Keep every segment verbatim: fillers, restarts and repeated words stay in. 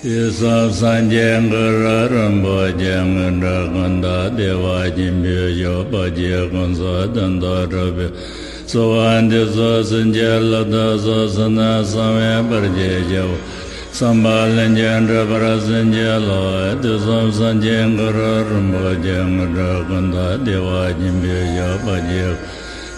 དུས་གསུམ་སངས་རྒྱས་གུ་རུ་རིན་པོ་ཆེ། དངོས་གྲུབ་ཀུན་བདག་བདེ་བ་ཆེན་པོའི་ཞབས་པད་ཀྱི་ཀུན་སོ་བདུན་དུ་གྲུབ་པའི་སོ་བ་འདི་ཚོགས་བྱིན་གྱིས་བརླབ་ཏུ་གསོལ། བསོད་ནམས་བསམ་ཡས་བར་ཆད་ཞི་བ། བསམ་པ་ལྷུན་གྱིས་འགྲུབ་པར་བྱིན་གྱིས་རློབས། དུས་གསུམ་སངས་རྒྱས་གུ་རུ་རིན་པོ་ཆེ། དངོས་གྲུབ་ཀུན་བདག་བདེ་བ་ཆེན་པོའི་ཞབས་པད་ཀྱི་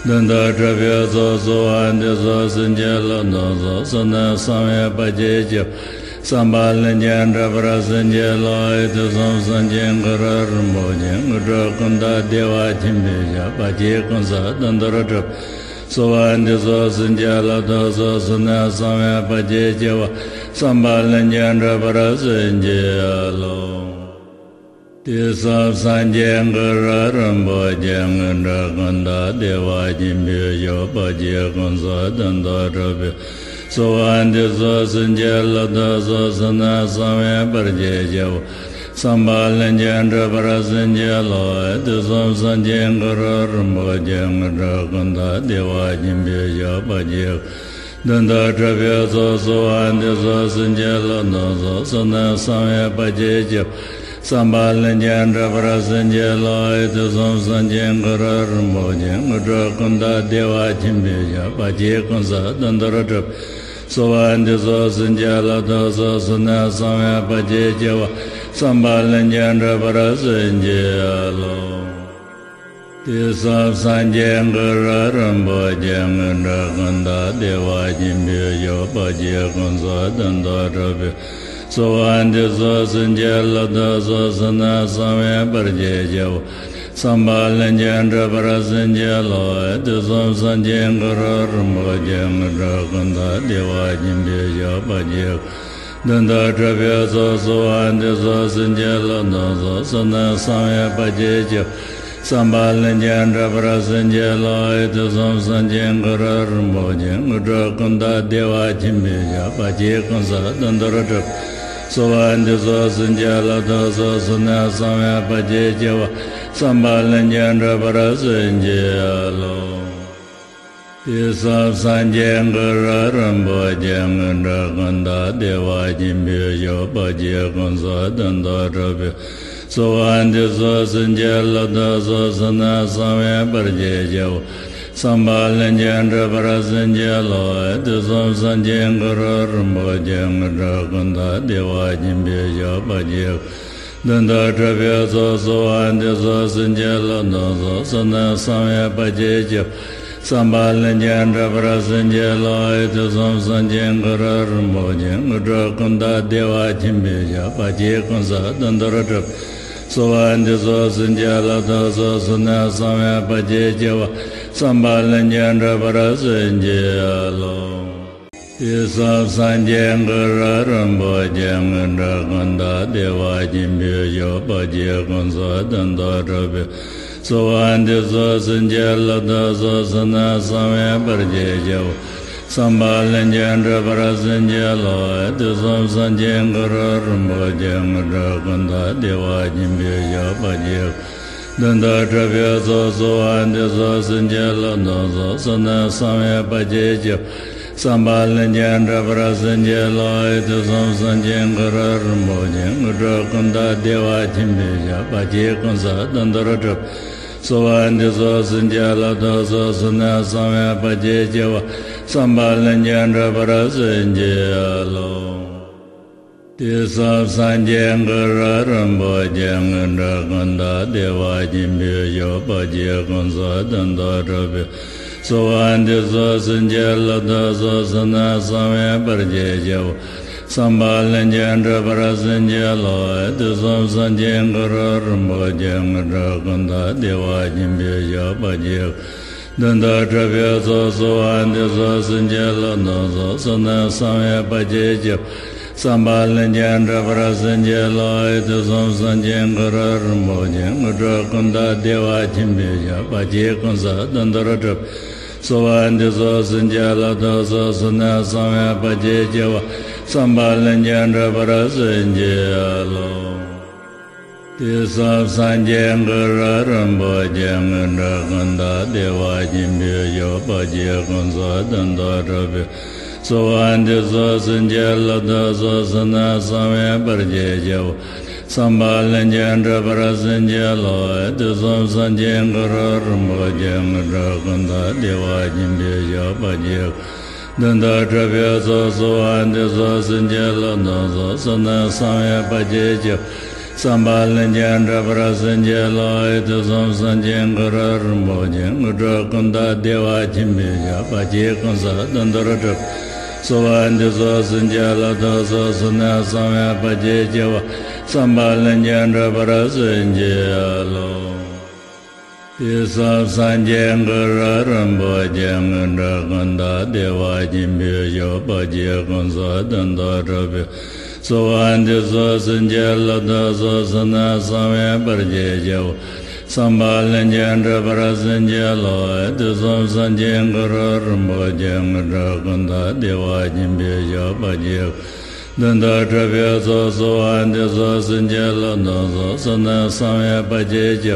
མདུན་དུ་གྲུབ་པའི་ཚོགས། སོ་བ་འདི་ཚོགས་བྱིན་གྱིས་བརླབ་ཏུ་གསོལ། བསོད་ནམས་བསམ་ཡས་བར་ཆད་ཞི་བ། བསམ་པ་ལྷུན་གྱིས་འགྲུབ་པར་བྱིན་གྱིས་རློབས། དུས་གསུམ་སངས་རྒྱས་གུ་རུ་རིན་པོ་ཆེ། དངོས་གྲུབ་ཀུན་བདག་བདེ་བ་ཆེན་པོའི་ཞབས་པད་ཀྱི་ཀུན་སོ་བདུན་དུ་གྲུབ། སོ་བ་འདི་ཚོགས་བྱིན་གྱིས་བརླབ་ཏུ་གསོལ། བསོད་ནམས་བསམ་ཡས་བར་ཆད་ཞི་བ། བསམ་པ་ལྷུན་གྱིས་འགྲུབ་པར་བྱིན་གྱིས་རློབས། དུས་གསུམ་སངས་རྒྱས་གུ་རུ་རིན་པོ་ཆེ། དངོས་གྲུབ་ཀུན་བདག་བདེ་བ་ཆེན་པོའི་ཞབས་པད་ཀྱི་ཀུན་སོ་བདུན་དུ་གྲུབ་པའི་སོ་བ་འདི་ཚོགས་བྱིན་གྱིས་བརླབ་ཏུ་གསོལ། བསོད་ནམས་བསམ་ཡས་བར་ཆད་ཞི་བ། བསམ་པ་ལྷུན་གྱིས་འགྲུབ་པར་བྱིན་གྱིས་རློབས། དུས་གསུམ་སངས་རྒྱས་གུ་རུ་རིན་པོ་ཆེ། དངོས་གྲུབ་ཀུན་བདག་བདེ་བ་ཆེན་པོའི་ཞབས་པད་ཀྱི་མདུན་དུ་གྲུབ་པའི་ཚོགས། སོ་བ་འདི་ཚོགས་བྱིན་གྱིས་བརླབ་ཏུ་གསོལ། བསོད་ནམས་བསམ་ཡས་བར་ཆད་ཞི་བ། བསམ་པ་ལྷུན་གྱིས་འགྲུབ་པར་བྱིན་གྱིས་རློབས། དུས་གསུམ་སངས་རྒྱས་གུ་རུ་རིན་པོ་ཆེ། དངོས་གྲུབ་ཀུན་བདག་བདེ་བ་ཆེན་པོའི་ཞབས་པད་ཀྱི་ཀུན་སོ་བདུན་དུ་གྲུབ། སོ་བ་འདི་ཚོགས་བྱིན་གྱིས་བརླབ་ཏུ་གསོལ། བསོད་ནམས་བསམ་ཡས་བར་ཆད་ཞི་བ། བསམ་པ་ལྷུན་གྱིས་འགྲུབ་པར་བྱིན་གྱིས་རློབས། དུས་གསུམ་སངས་རྒྱས་གུ་རུ་རིན་པོ་ཆེ། དངོས་གྲུབ་ཀུན་བདག་བདེ་བ་ཆེན་པོའི་ཞབས་པད་ཀྱི་ཀུན་སོ་བདུན་དུ་གྲུབ་པའི་སོ་བ་འདི་ཚོགས་བྱིན་གྱིས་བརླབ་ཏུ་གསོལ། བསོད་ནམས་བསམ་ཡས་བར་ཆད་ཞི་བ། བསམ་པ་ལྷུན་གྱིས་འགྲུབ་པར་བྱིན་གྱིས་རློབས། དུས་གསུམ་སངས་རྒྱས་གུ་རུ་རིན་པོ་ཆེ། དངོས་གྲུབ་ཀུན་བདག་བདེ་བ་ཆེན་པོའི་ཞབས་པད་ཀྱི་མདུན་དུ་གྲུབ་པའི་ཚོགས། སོ་བ་འདི་ཚོགས་བྱིན་གྱིས་བརླབ་ཏུ་གསོལ། བསོད་ནམས་བསམ་ཡས་བར་ཆད་ཞི་བ། བསམ་པ་ལྷུན་གྱིས་འགྲུབ་པར་བྱིན་གྱིས་རློབས། དུས་གསུམ་སངས་རྒྱས་གུ་རུ་རིན་པོ་ཆེ། དངོས་གྲུབ་ཀུན་བདག་བདེ་བ་ཆེན་པོའི་ཞབས་པད་ཀྱི་ཀུན་སོ་བདུན་དུ་གྲུབ། སོ་བ་འདི་ཚོགས་བྱིན་གྱིས་བརླབ་ཏུ་གསོལ། བསོད་ནམས་བསམ་ཡས་བར་ཆད་ཞི་བ། བསམ་པ་ལྷུན་གྱིས་འགྲུབ་པར་བྱིན་གྱིས་རློབས། དུས་གསུམ་སངས་རྒྱས་གུ་རུ་རིན་པོ་ཆེ། དངོས་གྲུབ་ཀུན་བདག་བདེ་བ་ཆེན་པོའི་ཞབས་པད་ཀྱི་ཀུན་སོ་བདུན་དུ་གྲུབ་པའི་སོ་བ་འདི་ཚོགས་བྱིན་གྱིས་བརླབ་ཏུ་གསོལ། བསོད་ནམས་བསམ་ཡས་བར་ཆད་ཞི་བ། བསམ་པ་ལྷུན་གྱིས་འགྲུབ་པར་བྱིན་གྱིས་རློབས། དུས་གསུམ་སངས་རྒྱས་གུ་རུ་རིན་པོ་ཆེ། དངོས་གྲུབ་ཀུན་བདག་བདེ་བ་ཆེན་པོའི་ཞབས་པད་ཀྱི་མདུན་དུ་གྲུབ་པའི་ཚོགས། སོ་བ་འདི་ཚོགས་བྱིན་གྱིས་བརླབ་ཏུ་གསོལ། བསོད་ནམས་བསམ་ཡས་བར་ཆད་ཞི་བ། བསམ་པ་ལྷུན་གྱིས་འགྲུབ་པར་བྱིན་གྱིས་རློབས། དུས་གསུམ་སངས་རྒྱས་གུ་རུ་རིན་པོ་ཆེ། དངོས་གྲུབ་ཀུན་བདག་བདེ་བ་ཆེན་པོའི་ཞབས་པད་ཀྱི་ཀུན་སོ་བདུན་དུ་གྲུབ། སོ་བ་འདི་ཚོགས་བྱིན་གྱིས་བརླབ་ཏུ་གསོལ། བསོད་ནམས་བསམ་ཡས་བར་ཆད་ཞི་བ། བསམ་པ་ལྷུན་གྱིས་འགྲུབ་པར་བྱིན་གྱིས་རློབས། དུས་གསུམ་སངས་རྒྱས་གུ་རུ་རིན་པོ་ཆེ། དངོས་གྲུབ་ཀུན་བདག་བདེ་བ་ཆེན་པོའི་ཞབས་པད་ཀྱི་ཀུན་སོ་བདུན་དུ་གྲུབ་པའི་སོ་བ་འདི་ཚོགས་བྱིན་གྱིས་བརླབ་ཏུ་གསོལ། བསོད་ནམས་བསམ་ཡས་བར་ཆད་ཞི་བ། བསམ་པ་ལྷུན་གྱིས་འགྲུབ་པར་བྱིན་གྱིས་རློབས། དུས་གསུམ་སངས་རྒྱས་གུ་རུ་རིན་པོ་ཆེ། དངོས་གྲུབ་ཀུན་བདག་བདེ་བ་ཆེན་པོའི་ཞབས་པད་ཀྱི་མདུན་དུ་གྲུབ་པའི་ཚོགས། སོ་བ་འདི་ཚོགས་བྱིན་གྱིས་བརླབ་ཏུ་གསོལ། བསོད་ནམས་བསམ་ཡས་བར་ཆད་ཞི་བ། བསམ་པ་ལྷུན་གྱིས་འགྲུབ་པར་བྱིན་གྱིས་རློབས། དུས་གསུམ་སངས་རྒྱས་གུ་རུ་རིན་པོ་ཆེ། དངོས་གྲུབ་ཀུན་བདག་བདེ་བ་ཆེན་པོའི་ཞབས་པད་ཀྱི་ཀུན་སོ་བདུན་དུ་གྲུབ། སོ་བ་འདི་ཚོགས་བྱིན་གྱིས་བརླབ་ཏུ་གསོལ། བསོད་ནམས་བསམ་ཡས་བར་ཆད་ཞི་བ། བསམ་པ་ལྷུན་གྱིས་འགྲུབ་པར་བྱིན་གྱིས་རློབས། དུས་གསུམ་སངས་རྒྱས་གུ་རུ་རིན་པོ་ཆེ། དངོས་གྲུབ་ཀུན་བདག་བདེ་བ་ཆེན་པོའི་ཞབས་པད་ཀྱི་ཀུན་སོ་བདུན་དུ་གྲུབ་པའི་སོ་བ་འདི་ཚོགས་བྱིན་གྱིས་བརླབ་ཏུ་གསོལ། བསོད་ནམས་བསམ་ཡས་བར་ཆད་ཞི་བ། བསམ་པ་ལྷུན་གྱིས་འགྲུབ་པར་བྱིན་གྱིས་རློབས། དུས་གསུམ་སངས་རྒྱས་གུ་རུ་རིན་པོ་ཆེ། དངོས་གྲུབ་ཀུན་བདག་བདེ་བ་ཆེན་པོའི་ཞབས་པད་ཀྱི་མདུན་དུ་གྲུབ་པའི་ཚོགས། སོ་བ་འདི་ཚོགས་བྱིན་གྱིས་བརླབ་ཏུ་གསོལ། བསོད་ནམས་བསམ་ཡས་བར་ཆད་ཞི་བ། བསམ་པ་ལྷུན་གྱིས་འགྲུབ་པར་བྱིན་གྱིས་རློབས། དུས་གསུམ་སངས་རྒྱས་གུ་རུ་རིན་པོ་ཆེ། དངོས་གྲུབ་ཀུན་བདག་བདེ་བ་ཆེན་པོའི་ཞབས་པད་ཀྱི་ཀུན་སོ་བདུན་དུ་གྲུབ། སོ་བ་འདི་ཚོགས་བྱིན་གྱིས་བརླབ་ཏུ་གསོལ། བསོད་ནམས་བསམ་ཡས་བར་ཆད་ཞི་བ། བསམ་པ་ལྷུན་གྱིས་འགྲུབ་པར་བྱིན་གྱིས་རློབས། དུས་གསུམ་སངས་རྒྱས་གུ་རུ་རིན་པོ་ཆེ། དངོས་གྲུབ་ཀུན་བདག་བདེ་བ་ཆེན་པོའི་ཞབས་པད་ཀྱི་ཀུན་སོ་བདུན་དུ་གྲུབ་པའི་ སྭཱ་ཧཱ། འདི་ཚོགས་བྱིན་གྱིས་བརླབ་ཏུ་གསོལ། བསོད་ནམས་བསམ་ཡས་པར་བགྱིས་བྱ་བ། བསམ་པ་ལྷུན་གྱིས་འགྲུབ་པར་བྱིན་གྱིས་རློབས། དུས་གསུམ་སངས་རྒྱས་གུ་རུ་རིན་པོ་ཆེ། དངོས་གྲུབ་ཀུན་བདག་བདེ་བ་ཆེན་པོའི་ཞབས་པད་ཀྱི། མདུན་དུ་གྲུབ་པའི་ཚོགས། སྭཱ་ཧཱ། འདི་ཚོགས་བྱིན་གྱིས་བརླབ་ཏུ་གསོལ། བསོད་ནམས་བསམ་ཡས་པར་བགྱིས་བྱ་བ། བསམ་པ་ལྷུན་གྱིས་འགྲུབ་པར་བྱིན་གྱིས་རློབས། དུས་གསུམ་སངས་རྒྱས་གུ་རུ་རིན་པོ་ཆེ། དངོས་གྲུབ་ཀུན་བདག་བདེ་བ་ཆེན་པོའི་ཞབས་པད་ཀྱིས། ཀུན་བཟང་དོན་དུ་གྲུབ། སྭཱ་ཧཱ། འདི་ཚོགས་བྱིན་གྱིས་བརླབ་ཏུ་གསོལ། བསོད་ནམས་བསམ་ཡས་པར་བགྱིས་བྱ་བ། བསམ་པ་ལྷུན་གྱིས་འགྲུབ་པར་བྱིན་གྱིས་རློབས། དུས་གསུམ་སངས་རྒྱས་གུ་རུ་རིན་པོ་ཆེ། དངོས་གྲུབ་ཀུན་བདག་བདེ་བ་ཆེན་པོའི་ཞབས་པད་ཀྱིས། ཀུན་བཟང་དོན་དུ་གྲུབ་པའི། སྭཱ་ཧཱ། འདི་ཚོགས་བྱིན་གྱིས་བརླབ་ཏུ་གསོལ། བསོད་ནམས་བསམ་ཡས་པར་བགྱིས་བྱ་བ། བསམ་པ་ལྷུན་གྱིས་འགྲུབ་པར་བྱིན་གྱིས་རློབས། དུས་གསུམ་སངས་རྒྱས་གུ་རུ་རིན་པོ་ཆེ། དངོས་གྲུབ་ཀུན་བདག་བདེ་བ་ཆེན་པོའི་ཞབས་པད་ཀྱིས། མདུན་དུ་གྲུབ་པའི་ཚོགས། སྭཱ་ཧཱ། འདི་ཚོགས་བྱིན་གྱིས་བརླབ་ཏུ་གསོལ། བསོད་ནམས་བསམ་ཡས་པར་བགྱིས་བྱ་བ།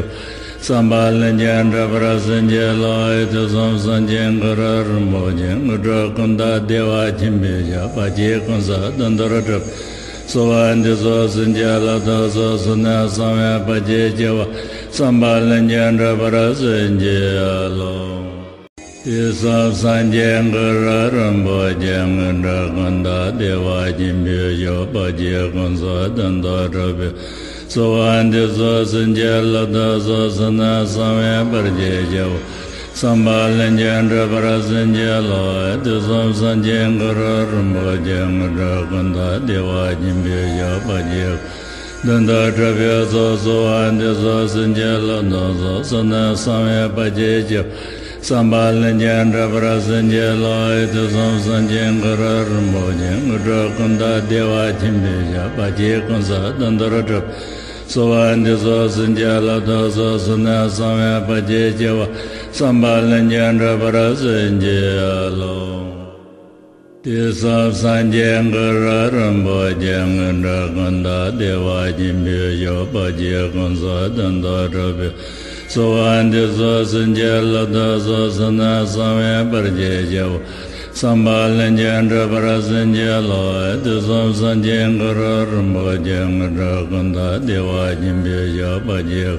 བསམ་པ་ལྷུན་གྱིས་འགྲུབ་པར་བྱིན་གྱིས་རློབས། དུས་གསུམ་སངས་རྒྱས་གུ་རུ་རིན་པོ་ཆེ། དངོས་གྲུབ་ཀུན་བདག་བདེ་བ་ཆེན་པོའི་ཞབས་པད་ཀྱིས། ཀུན་བཟང་དོན་དུ་གྲུབ། སྭཱ་ཧཱ། འདི་ཚོགས་བྱིན་གྱིས་བརླབ་ཏུ་གསོལ། བསོད་ནམས་བསམ་ཡས་པར་བགྱིས་བྱ་བ། བསམ་པ་ལྷུན་གྱིས་འགྲུབ་པར་བྱིན་གྱིས་རློབས། དུས་གསུམ་སངས་རྒྱས་གུ་རུ་རིན་པོ་ཆེ། དངོས་གྲུབ་ཀུན་བདག་བདེ་བ་ཆེན་པོའི་ཞབས་པད་ཀྱིས། ཀུན་བཟང་དོན་དུ་གྲུབ་པའི། སྭཱ་ཧཱ། འདི་ཚོགས་བྱིན་གྱིས་བརླབ་ཏུ་གསོལ། བསོད་ནམས་བསམ་ཡས་པར་བགྱིས་བྱ་བ། བསམ་པ་ལྷུན་གྱིས་འགྲུབ་པར་བྱིན་གྱིས་རློབས། དུས་གསུམ་སངས་རྒྱས་གུ་རུ་རིན་པོ་ཆེ། དངོས་གྲུབ་ཀུན་བདག་བདེ་བ་ཆེན་པོའི་ཞབས་པད་ཀྱིས། མདུན་དུ་གྲུབ་པའི་ཚོགས། སྭཱ་ཧཱ། འདི་ཚོགས་བྱིན་གྱིས་བརླབ་ཏུ་གསོལ། བསོད་ནམས་བསམ་ཡས་པར་བགྱིས་བྱ་བ། བསམ་པ་ལྷུན་གྱིས་འགྲུབ་པར་བྱིན་གྱིས་རློབས། དུས་གསུམ་སངས་རྒྱས་གུ་རུ་རིན་པོ་ཆེ། དངོས་གྲུབ་ཀུན་བདག་བདེ་བ་ཆེན་པོའི་ཞབས་པད་ཀྱིས། ཀུན་བཟང་དོན་དུ་གྲུབ། སྭཱ་ཧཱ། འདི་ཚོགས་བྱིན་གྱིས་བརླབ་ཏུ་གསོལ། བསོད་ནམས་བསམ་ཡས་པར་བགྱིས་བྱ་བ། བསམ་པ་ལྷུན་གྱིས་འགྲུབ་པར་བྱིན་གྱིས་རློབས། དུས་གསུམ་སངས་རྒྱས་གུ་རུ་རིན་པོ་ཆེ། དངོས་གྲུབ་ཀུན་བདག་བདེ་བ་ཆེན་པོའི་ཞབས་པད་ཀྱིས། ཀུན་བཟང་དོན་དུ་གྲུབ་པའི། སྭཱ་ཧཱ། འདི་ཚོགས་བྱིན་གྱིས་བརླབ་ཏུ་གསོལ། བསོད་ནམས་བསམ་ཡས་པར་བགྱིས་བྱ་བ། བསམ་པ་ལྷུན་གྱིས་འགྲུབ་པར་བྱིན་གྱིས་རློབས། དུས་གསུམ་སངས་རྒྱས་གུ་རུ་རིན་པོ་ཆེ། དངོས་གྲུབ་ཀུན་བདག་བདེ་བ་ཆེན་པོའི་ཞབས་པད་ཀྱིས།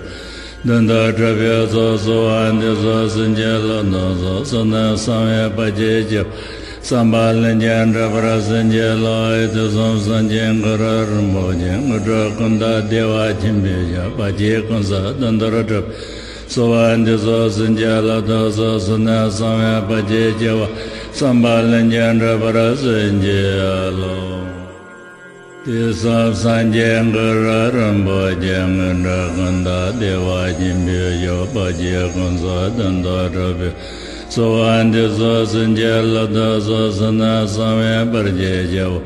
མདུན་དུ་གྲུབ་པའི་ཚོགས། སྭཱ་ཧཱ། འདི་ཚོགས་བྱིན་གྱིས་བརླབ་ཏུ་གསོལ། བསོད་ནམས་བསམ་ཡས་པར་བགྱིས་བྱ་བ། བསམ་པ་ལྷུན་གྱིས་འགྲུབ་པར་བྱིན་གྱིས་རློབས། དུས་གསུམ་སངས་རྒྱས་གུ་རུ་རིན་པོ་ཆེ། དངོས་གྲུབ་ཀུན་བདག་བདེ་བ་ཆེན་པོའི་ཞབས་པད་ཀྱིས། ཀུན་བཟང་དོན་དུ་གྲུབ། སྭཱ་ཧཱ། འདི་ཚོགས་བྱིན་གྱིས་བརླབ་ཏུ་གསོལ། བསོད་ནམས་བསམ་ཡས་པར་བགྱིས་བྱ་བ། བསམ་པ་ལྷུན་གྱིས་འགྲུབ་པར་བྱིན་གྱིས་རློབས། དུས་གསུམ་སངས་རྒྱས་གུ་རུ་རིན་པོ་ཆེ། དངོས་གྲུབ་ཀུན་བདག་བདེ་བ་ཆེན་པོའི་ཞབས་པད་ཀྱིས། ཀུན་བཟང་དོན་དུ་གྲུབ་པའི། སྭཱ་ཧཱ། འདི་ཚོགས་བྱིན་གྱིས་བརླབ་ཏུ་གསོལ། བསོད་ནམས་བསམ་ཡས་པར་བགྱིས་བྱ་བ།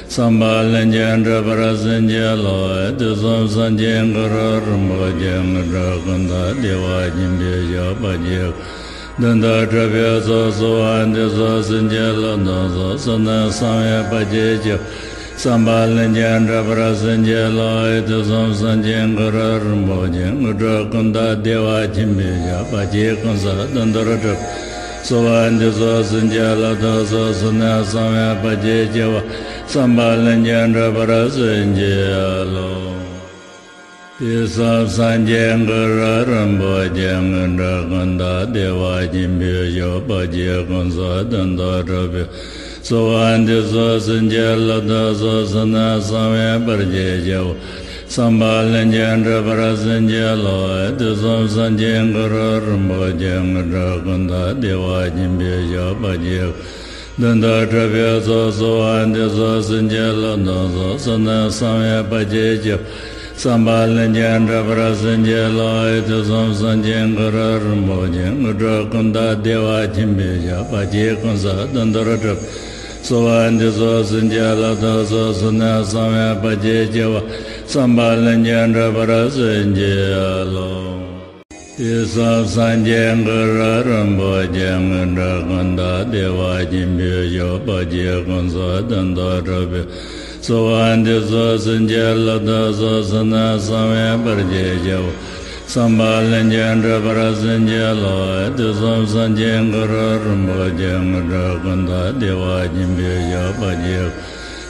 བསམ་པ་ལྷུན་གྱིས་འགྲུབ་པར་བྱིན་གྱིས་རློབས། དུས་གསུམ་སངས་རྒྱས་གུ་རུ་རིན་པོ་ཆེ། དངོས་གྲུབ་ཀུན་བདག་བདེ་བ་ཆེན་པོའི་ཞབས་པད་ཀྱིས། མདུན་དུ་གྲུབ་པའི་ཚོགས། སྭཱ་ཧཱ། འདི་ཚོགས་བྱིན་གྱིས་བརླབ་ཏུ་གསོལ། བསོད་ནམས་བསམ་ཡས་པར་བགྱིས་བྱ་བ། བསམ་པ་ལྷུན་གྱིས་འགྲུབ་པར་བྱིན་གྱིས་རློབས། དུས་གསུམ་སངས་རྒྱས་གུ་རུ་རིན་པོ་ཆེ། དངོས་གྲུབ་ཀུན་བདག་བདེ་བ་ཆེན་པོའི་ཞབས་པད་ཀྱིས། ཀུན་བཟང་དོན་དུ་གྲུབ། སྭཱ་ཧཱ། འདི་ཚོགས་བྱིན་གྱིས་བརླབ་ཏུ་གསོལ། བསོད་ནམས་བསམ་ཡས་པར་བགྱིས་བྱ་བ། བསམ་པ་ལྷུན་གྱིས་འགྲུབ་པར་བྱིན་གྱིས་རློབས། དུས་གསུམ་སངས་རྒྱས་གུ་རུ་རིན་པོ་ཆེ། དངོས་གྲུབ་ཀུན་བདག་བདེ་བ་ཆེན་པོའི་ཞབས་པད་ཀྱིས། ཀུན་བཟང་དོན་དུ་གྲུབ་པའི། སྭཱ་ཧཱ། འདི་ཚོགས་བྱིན་གྱིས་བརླབ་ཏུ་གསོལ། བསོད་ནམས་བསམ་ཡས་པར་བགྱིས་བྱ་བ། བསམ་པ་ལྷུན་གྱིས་འགྲུབ་པར་བྱིན་གྱིས་རློབས། དུས་གསུམ་སངས་རྒྱས་གུ་རུ་རིན་པོ་ཆེ། དངོས་གྲུབ་ཀུན་བདག་བདེ་བ་ཆེན་པོའི་ཞབས་པད་ཀྱིས། མདུན་དུ་གྲུབ་པའི་ཚོགས། སྭཱ་ཧཱ། འདི་ཚོགས་བྱིན་གྱིས་བརླབ་ཏུ་གསོལ། བསོད་ནམས་བསམ་ཡས་པར་བགྱིས་བྱ་བ། བསམ་པ་ལྷུན་གྱིས་འགྲུབ་པར་བྱིན་གྱིས་རློབས། དུས་གསུམ་སངས་རྒྱས་གུ་རུ་རིན་པོ་ཆེ། དངོས་གྲུབ་ཀུན་བདག་བདེ་བ་ཆེན་པོའི་ཞབས་པད་ཀྱིས། ཀུན་བཟང་དོན་དུ་གྲུབ། སྭཱ་ཧཱ། འདི་ཚོགས་བྱིན་གྱིས་བརླབ་ཏུ་གསོལ། བསོད་ནམས་བསམ་ཡས་པར་བགྱིས་བྱ་བ། བསམ་པ་ལྷུན་གྱིས་འགྲུབ་པར་བྱིན་གྱིས་རློབས། དུས་གསུམ་སངས་རྒྱས་གུ་རུ་རིན་པོ་ཆེ། དངོས་གྲུབ་ཀུན་བདག་བདེ་བ་ཆེན་པོའི་ཞབས་པད་ཀྱིས། ཀུན་བཟང་དོན་དུ་གྲུབ་པའི། སྭཱ་ཧཱ། འདི་ཚོགས་བྱིན་གྱིས་བརླབ་ཏུ་གསོལ། བསོད་ནམས་བསམ་ཡས་པར་བགྱིས་བྱ་བ། བསམ་པ་ལྷུན་གྱིས་འགྲུབ་པར་བྱིན་གྱིས་རློབས། དུས་གསུམ་སངས་རྒྱས་གུ་རུ་རིན་པོ་ཆེ། དངོས་གྲུབ་ཀུན་བདག་བདེ་བ་ཆེན་པོའི་ཞབས་པད་ཀྱི།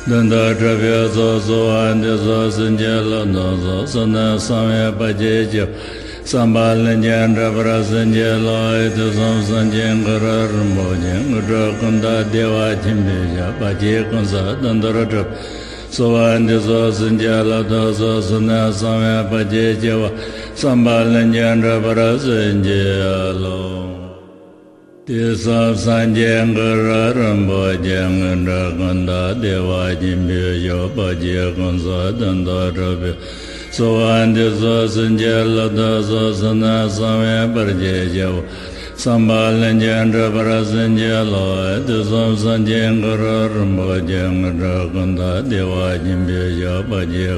མདུན་དུ་སྒྲུབ་པའི་ཚོགས་གསོལ་བ་འདེབས་སོ། བྱིན་གྱིས་རློབས་དང་ཚོགས་གསོལ་ནས་གསང་བའི་བར་ཆད་ཞི་བ། བསམ་པ་ལྷུན་གྱིས་འགྲུབ་པར་བྱིན་གྱིས་རློབས། དུས་གསུམ་སངས་རྒྱས་གུ་རུ་རིན་པོ་ཆེ། དངོས་གྲུབ་ཀུན་བདག་བདེ་བ་ཆེན་པོའི་ཞབས་པད་ཀྱི། ཀུན་བཟང་དོན་དུ་གྲུབ། གསོལ་བ་འདེབས་སོ། བྱིན་གྱིས་རློབས་དང་ཚོགས་གསོལ་ནས་གསང་བའི་བར་ཆད་ཞི་བ། བསམ་པ་ལྷུན་གྱིས་འགྲུབ་པར་བྱིན་གྱིས་རློབས། དུས་གསུམ་སངས་རྒྱས་གུ་རུ་རིན་པོ་ཆེ། དངོས་གྲུབ་ཀུན་བདག་བདེ་བ་ཆེན་པོའི་ཞབས་པད་ཀྱི། ཀུན་བཟང་དོན་དུ་གྲུབ་པའི། གསོལ་བ་འདེབས་སོ། བྱིན་གྱིས་རློབས་དང་ཚོགས་གསོལ་ནས་གསང་བའི་བར་ཆད་ཞི་བ། བསམ་པ་ལྷུན་གྱིས་འགྲུབ་པར་བྱིན་གྱིས་རློབས། དུས་གསུམ་སངས་རྒྱས་གུ་རུ་རིན་པོ་ཆེ། དངོས་གྲུབ་ཀུན་བདག་བདེ་བ་ཆེན་པོའི་ཞབས་པད་ཀྱི།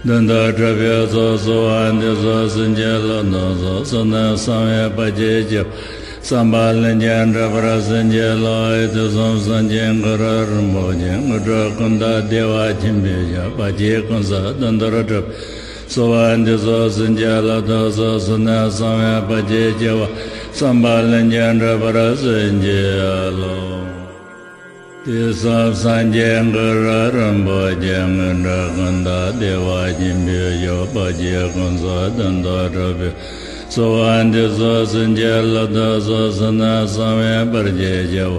མདུན་དུ་སྒྲུབ་པའི་ཚོགས་གསོལ་བ་འདེབས་སོ། བྱིན་གྱིས་རློབས་དང་ཚོགས་གསོལ་ནས་གསང་བའི་བར་ཆད་ཞི་བ། བསམ་པ་ལྷུན་གྱིས་འགྲུབ་པར་བྱིན་གྱིས་རློབས། དུས་གསུམ་སངས་རྒྱས་གུ་རུ་རིན་པོ་ཆེ། དངོས་གྲུབ་ཀུན་བདག་བདེ་བ་ཆེན་པོའི་ཞབས་པད་ཀྱི། ཀུན་བཟང་དོན་དུ་གྲུབ། གསོལ་བ་འདེབས་སོ། བྱིན་གྱིས་རློབས་དང་ཚོགས་གསོལ་ནས་གསང་བའི་བར་ཆད་ཞི་བ། བསམ་པ་ལྷུན་གྱིས་འགྲུབ་པར་བྱིན་གྱིས་རློབས། དུས་གསུམ་སངས་རྒྱས་གུ་རུ་རིན་པོ་ཆེ། དངོས་གྲུབ་ཀུན་བདག་བདེ་བ་ཆེན་པོའི་ཞབས་པད་ཀྱི། ཀུན་བཟང་དོན་དུ་གྲུབ་པའི། གསོལ་བ་འདེབས་སོ། བྱིན་གྱིས་རློབས་དང་ཚོགས་གསོལ་ནས་གསང་བའི་བར་ཆད་ཞི་བ།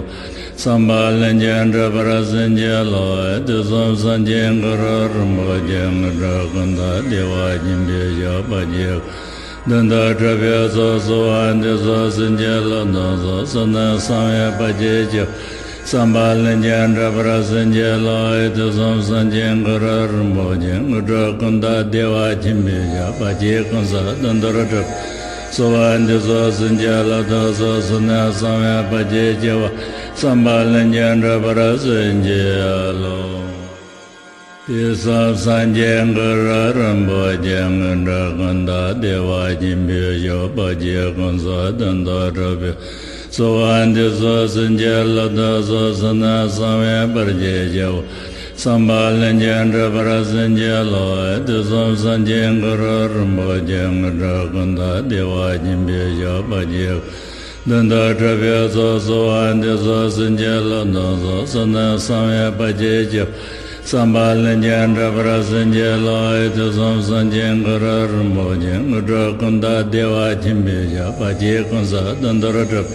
བསམ་པ་ལྷུན་གྱིས་འགྲུབ་པར་བྱིན་གྱིས་རློབས། དུས་གསུམ་སངས་རྒྱས་གུ་རུ་རིན་པོ་ཆེ། དངོས་གྲུབ་ཀུན་བདག་བདེ་བ་ཆེན་པོའི་ཞབས་པད་ཀྱི། མདུན་དུ་སྒྲུབ་པའི་ཚོགས་གསོལ་བ་འདེབས་སོ། བྱིན་གྱིས་རློབས་དང་ཚོགས་གསོལ་ནས་གསང་བའི་བར་ཆད་ཞི་བ། བསམ་པ་ལྷུན་གྱིས་འགྲུབ་པར་བྱིན་གྱིས་རློབས། དུས་གསུམ་སངས་རྒྱས་གུ་རུ་རིན་པོ་ཆེ། དངོས་གྲུབ་ཀུན་བདག་བདེ་བ་ཆེན་པོའི་ཞབས་པད་ཀྱི། ཀུན་བཟང་དོན་དུ་གྲུབ། གསོལ་བ་འདེབས་སོ། བྱིན་གྱིས་རློབས་དང་ཚོགས་གསོལ་ནས་གསང་བའི་བར་ཆད་ཞི་བ། བསམ་པ་ལྷུན་གྱིས་འགྲུབ་པར་བྱིན་གྱིས་རློབས། དུས་གསུམ་སངས་རྒྱས་གུ་རུ་རིན་པོ་ཆེ། དངོས་གྲུབ་ཀུན་བདག་བདེ་བ་ཆེན་པོའི་ཞབས་པད་ཀྱི། ཀུན་བཟང་དོན་དུ་གྲུབ་པའི། གསོལ་བ་འདེབས་སོ། བྱིན་གྱིས་རློབས་དང་ཚོགས་གསོལ་ནས་གསང་བའི་བར་ཆད་ཞི་བ། བསམ་པ་ལྷུན་གྱིས་འགྲུབ་པར་བྱིན་གྱིས་རློབས། དུས་གསུམ་སངས་རྒྱས་གུ་རུ་རིན་པོ་ཆེ། དངོས་གྲུབ་ཀུན་བདག་བདེ་བ་ཆེན་པོའི་ཞབས་པད་ཀྱི། མདུན་དུ་སྒྲུབ་པའི་ཚོགས་གསོལ་བ་འདེབས་སོ། བྱིན་གྱིས་རློབས་དང་ཚོགས་གསོལ་ནས་གསང་བའི་བར་ཆད་ཞི་བ། བསམ་པ་ལྷུན་གྱིས་འགྲུབ་པར་བྱིན་གྱིས་རློབས། དུས་གསུམ་སངས་རྒྱས་གུ་རུ་རིན་པོ་ཆེ། དངོས་གྲུབ་ཀུན་བདག་བདེ་བ་ཆེན་པོའི་ཞབས་པད་ཀྱི། ཀུན་བཟང་དོན་དུ་གྲུབ།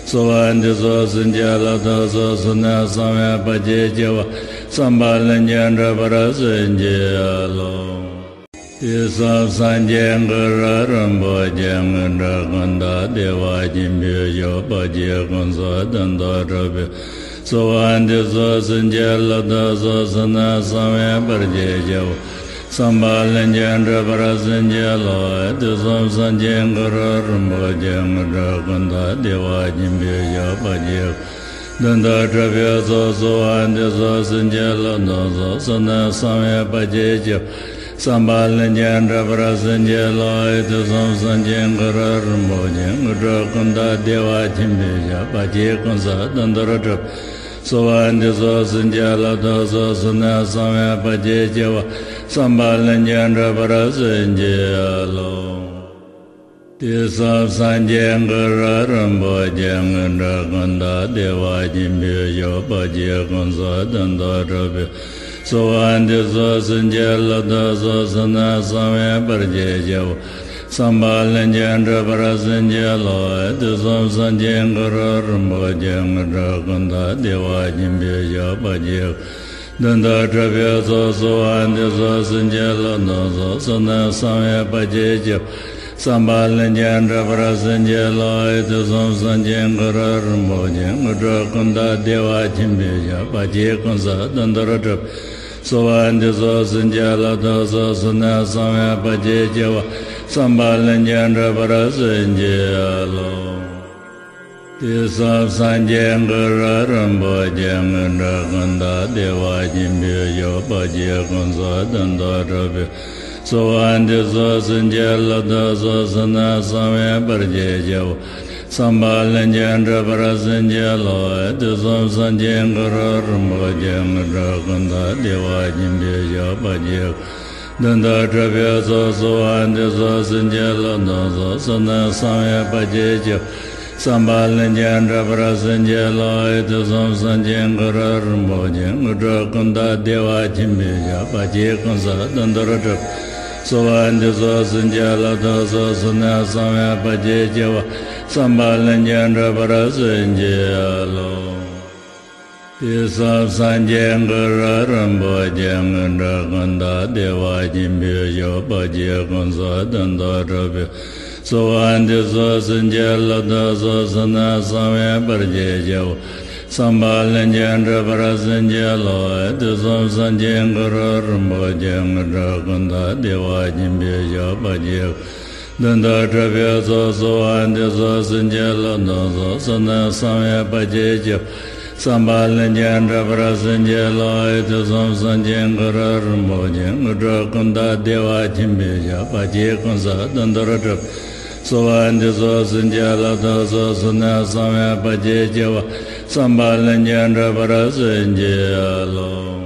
གསོལ་བ་འདེབས་སོ། བྱིན་གྱིས་རློབས་དང་ཚོགས་གསོལ་ནས་གསང་བའི་བར་ཆད་ཞི་བ། བསམ་པ་ལྷུན་གྱིས་འགྲུབ་པར་བྱིན་གྱིས་རློབས། དུས་གསུམ་སངས་རྒྱས་གུ་རུ་རིན་པོ་ཆེ། དངོས་གྲུབ་ཀུན་བདག་བདེ་བ་ཆེན་པོའི་ཞབས་པད་ཀྱི། ཀུན་བཟང་དོན་དུ་གྲུབ་པའི། གསོལ་བ་འདེབས་སོ། བྱིན་གྱིས་རློབས་དང་ཚོགས་གསོལ་ནས་གསང་བའི་བར་ཆད་ཞི་བ། བསམ་པ་ལྷུན་གྱིས་འགྲུབ་པར་བྱིན་གྱིས་རློབས། དུས་གསུམ་སངས་རྒྱས་གུ་རུ་རིན་པོ་ཆེ། དངོས་གྲུབ་ཀུན་བདག་བདེ་བ་ཆེན་པོའི་ཞབས་པད་ཀྱི། མདུན་དུ་སྒྲུབ་པའི་ཚོགས་གསོལ་བ་འདེབས་སོ། བྱིན་གྱིས་རློབས་དང་ཚོགས་གསོལ་ནས་གསང་བའི་བར་ཆད་ཞི་བ། བསམ་པ་ལྷུན་གྱིས་འགྲུབ་པར་བྱིན་གྱིས་རློབས། དུས་གསུམ་སངས་རྒྱས་གུ་རུ་རིན་པོ་ཆེ། དངོས་གྲུབ་ཀུན་བདག་བདེ་བ་ཆེན་པོའི་ཞབས་པད་ཀྱི། ཀུན་བཟང་དོན་དུ་གྲུབ། གསོལ་བ་འདེབས་སོ། བྱིན་གྱིས་རློབས་དང་ཚོགས་གསོལ་ནས་གསང་བའི་བར་ཆད་ཞི་བ། བསམ་པ་ལྷུན་གྱིས་འགྲུབ་པར་བྱིན་གྱིས་རློབས། དུས་གསུམ་སངས་རྒྱས་གུ་རུ་རིན་པོ་ཆེ། དངོས་གྲུབ་ཀུན་བདག་བདེ་བ་ཆེན་པོའི་ཞབས་པད་ཀྱི། ཀུན་བཟང་དོན་དུ་གྲུབ་པའི། གསོལ་བ་འདེབས་སོ། བྱིན་གྱིས་རློབས་དང་ཚོགས་གསོལ་ནས་གསང་བའི་བར་ཆད་ཞི་བ། བསམ་པ་ལྷུན་གྱིས་འགྲུབ་པར་བྱིན་གྱིས་རློབས། དུས་གསུམ་སངས་རྒྱས་གུ་རུ་རིན་པོ་ཆེ། དངོས་གྲུབ་ཀུན་བདག་བདེ་བ་ཆེན་པོའི་ཞབས་པད་ཀྱི། མདུན་དུ་སྒྲུབ་པའི་ཚོགས་གསོལ་བ་འདེབས་སོ། བྱིན་གྱིས་རློབས་དང་ཚོགས་གསོལ་ནས་གསང་བའི་བར་ཆད་ཞི་བ། བསམ་པ་ལྷུན་གྱིས་འགྲུབ་པར་བྱིན་གྱིས་རློབས། དུས་གསུམ་སངས་རྒྱས་གུ་རུ་རིན་པོ་ཆེ། དངོས་གྲུབ་ཀུན་བདག་བདེ་བ་ཆེན་པོའི་ཞབས་པད་ཀྱི། ཀུན་བཟང་དོན་དུ་གྲུབ། གསོལ་བ་འདེབས་སོ། བྱིན་གྱིས་རློབས་དང་ཚོགས་གསོལ་ནས་གསང་བའི་བར་ཆད་ཞི་བ། བསམ་པ་ལྷུན་གྱིས་འགྲུབ་པར་བྱིན་གྱིས་རློབས། དུས་གསུམ་སངས་རྒྱས་གུ་རུ་རིན་པོ་ཆེ། དངོས་གྲུབ་ཀུན་བདག་བདེ་བ་ཆེན་པོའི་ཞབས་པད་ཀྱི། ཀུན་བཟང་དོན་དུ་གྲུབ་པའི། གསོལ་བ་འདེབས་སོ། བྱིན་གྱིས་རློབས་དང་ཚོགས་གསོལ་ནས་གསང་བའི་བར་ཆད་ཞི་བ། བསམ་པ་ལྷུན་གྱིས་འགྲུབ་པར་བྱིན་གྱིས་རློབས། དུས་གསུམ་སངས་རྒྱས་གུ་རུ་རིན་པོ་ཆེ། དངོས་གྲུབ་ཀུན་བདག་བདེ་བ་ཆེན་པོའི་ཞབས་པད་ཀྱི། མདུན་དུ་གྲུབ་པའི་ཚོགས་བསོད་དབང་འདི་ཚོགས་བྱིན་གྱིས་རློབས། དུས་གསུམ་གསུམ་ནས་གསང་བའི་བར་ཆད་ཀྱི་བསམ་པ་ལྷུན་གྱིས་འགྲུབ་པར་བྱིན་གྱིས་རློབས། དུས་གསུམ་གསུམ་གྱི་གུ་རུ་རིན་པོ་ཆེ། དངོས་གྲུབ་ཀུན་བདག་བདེ་བ་ཆེན་པོའི་ཞབས། བར་ཆད་ཀུན་སོལ་དོན་དུ་གྲུབ། བསོད་དབང་འདི་ཚོགས་བྱིན་གྱིས་རློབས། དུས་གསུམ་གསུམ་ནས་གསང་བའི་བར་ཆད་ཀྱི་བསམ་པ་ལྷུན་གྱིས་འགྲུབ་པར་བྱིན་གྱིས་རློབས། དུས་གསུམ་གསུམ་གྱི་གུ་རུ་རིན་པོ་ཆེ། དངོས་གྲུབ་ཀུན་བདག་བདེ་བ་ཆེན་པོའི་ཞབས། བར་ཆད་ཀུན་སོལ་དོན་དུ་གྲུབ་པའི་བསོད་དབང་འདི་ཚོགས་བྱིན་གྱིས་རློབས། དུས་གསུམ་གསུམ་ནས་གསང་བའི་བར་ཆད་ཀྱི་བསམ་པ་ལྷུན་གྱིས་འགྲུབ་པར་བྱིན་གྱིས་རློབས། དུས་གསུམ་གསུམ་གྱི་གུ་རུ་རིན་པོ་ཆེ། དངོས་གྲུབ་ཀུན་བདག་བདེ་བ་ཆེན་པོའི་ཞབས། བར་ཆད་དོན་དུ་གྲུབ་པའི་ཚོགས་བསོད་དབང་འདི་ཚོགས་བྱིན་གྱིས་རློབས། དུས་གསུམ་གསུམ་ནས་གསང་བའི་བར་ཆད་ཀྱི་བསམ་པ་ལྷུན་གྱིས་འགྲུབ་པར་བྱིན་གྱིས་རློབས། དུས་གསུམ་གསུམ་གྱི་གུ་རུ་རིན་པོ་ཆེ། དངོས་གྲུབ་ཀུན་བདག་བདེ་བ་ཆེན་པོའི་ཞབས། བར་ཆད་ཀུན་སོལ་དོན་དུ་གྲུབ། བསོད་དབང་འདི་ཚོགས་བྱིན་གྱིས་རློབས། དུས་གསུམ་གསུམ་ནས་གསང་བའི་བར་ཆད་ཀྱི་བསམ་པ་ལྷུན་གྱིས་འགྲུབ་པར་བྱིན་གྱིས་རློབས།